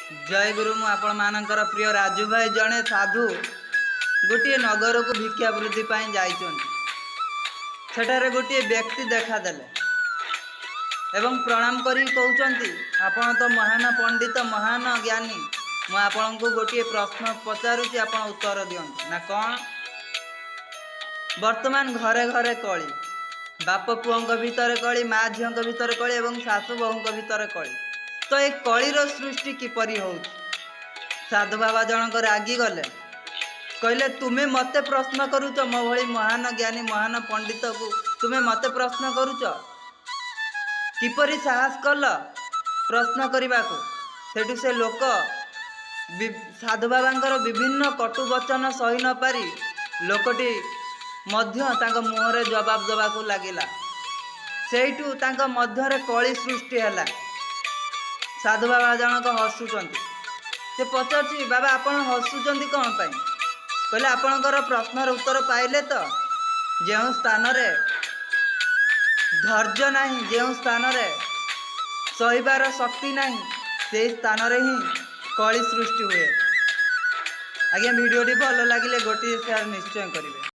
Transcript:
ଜୟଗୁରୁ। ମୁଁ ଆପଣମାନଙ୍କର ପ୍ରିୟ ରାଜୁ ଭାଇ। ଜଣେ ସାଧୁ ଗୋଟିଏ ନଗରକୁ ଭିକ୍ଷାବୃତ୍ତି ପାଇଁ ଯାଇଛନ୍ତି। ସେଠାରେ ଗୋଟିଏ ବ୍ୟକ୍ତି ଦେଖାଦେଲେ ଏବଂ ପ୍ରଣାମ କରି କହୁଛନ୍ତି, "ଆପଣ ତ ମହାନ ପଣ୍ଡିତ, ମହାନ ଜ୍ଞାନୀ। ମୁଁ ଆପଣଙ୍କୁ ଗୋଟିଏ ପ୍ରଶ୍ନ ପଚାରୁଛି, ଆପଣ ଉତ୍ତର ଦିଅନ୍ତୁ।" ନା, କ'ଣ? ବର୍ତ୍ତମାନ ଘରେ ଘରେ କଳି। ବାପ ପୁଅଙ୍କ ଭିତରେ କଳି, ମା ଝିଅଙ୍କ ଭିତରେ କଳି ଏବଂ ଶାଶୁ ବୋହୂଙ୍କ ଭିତରେ କଳି। ତ ଏ କଳିର ସୃଷ୍ଟି କିପରି ହେଉଛି? ସାଧୁ ବାବା ଜଣକ ରାଗିଗଲେ। କହିଲେ, "ତୁମେ ମୋତେ ପ୍ରଶ୍ନ କରୁଛ? ମୋ ଭଳି ମହାନ ଜ୍ଞାନୀ, ମହାନ ପଣ୍ଡିତକୁ ତୁମେ ମୋତେ ପ୍ରଶ୍ନ କରୁଛ? କିପରି ସାହସ କଲ ପ୍ରଶ୍ନ କରିବାକୁ?" ସେଠୁ ସେ ଲୋକ ସାଧୁ ବାବାଙ୍କର ବିଭିନ୍ନ କଟୁ ବଚନ ସହି ନପାରି ଲୋକଟି ମଧ୍ୟ ତାଙ୍କ ମୁହଁରେ ଜବାବ ଦେବାକୁ ଲାଗିଲା। ସେଇଠୁ ତାଙ୍କ ମଧ୍ୟରେ କଳି ସୃଷ୍ଟି ହେଲା। ସାଧୁ ବାବା ଜଣକ ହସୁଛନ୍ତି। ସେ ପଚାରୁଛି, "ବାବା, ଆପଣ ହସୁଛନ୍ତି କ'ଣ ପାଇଁ?" କହିଲେ, "ଆପଣଙ୍କର ପ୍ରଶ୍ନର ଉତ୍ତର ପାଇଲେ ତ? ଯେଉଁ ସ୍ଥାନରେ ଧୈର୍ଯ୍ୟ ନାହିଁ, ଯେଉଁ ସ୍ଥାନରେ ସହିବାର ଶକ୍ତି ନାହିଁ, ସେଇ ସ୍ଥାନରେ ହିଁ କଳି ସୃଷ୍ଟି ହୁଏ।" ଆଜ୍ଞା, ଭିଡ଼ିଓଟି ଭଲ ଲାଗିଲେ ଗୋଟିଏ ସେୟାର ନିଶ୍ଚୟ କରିବେ।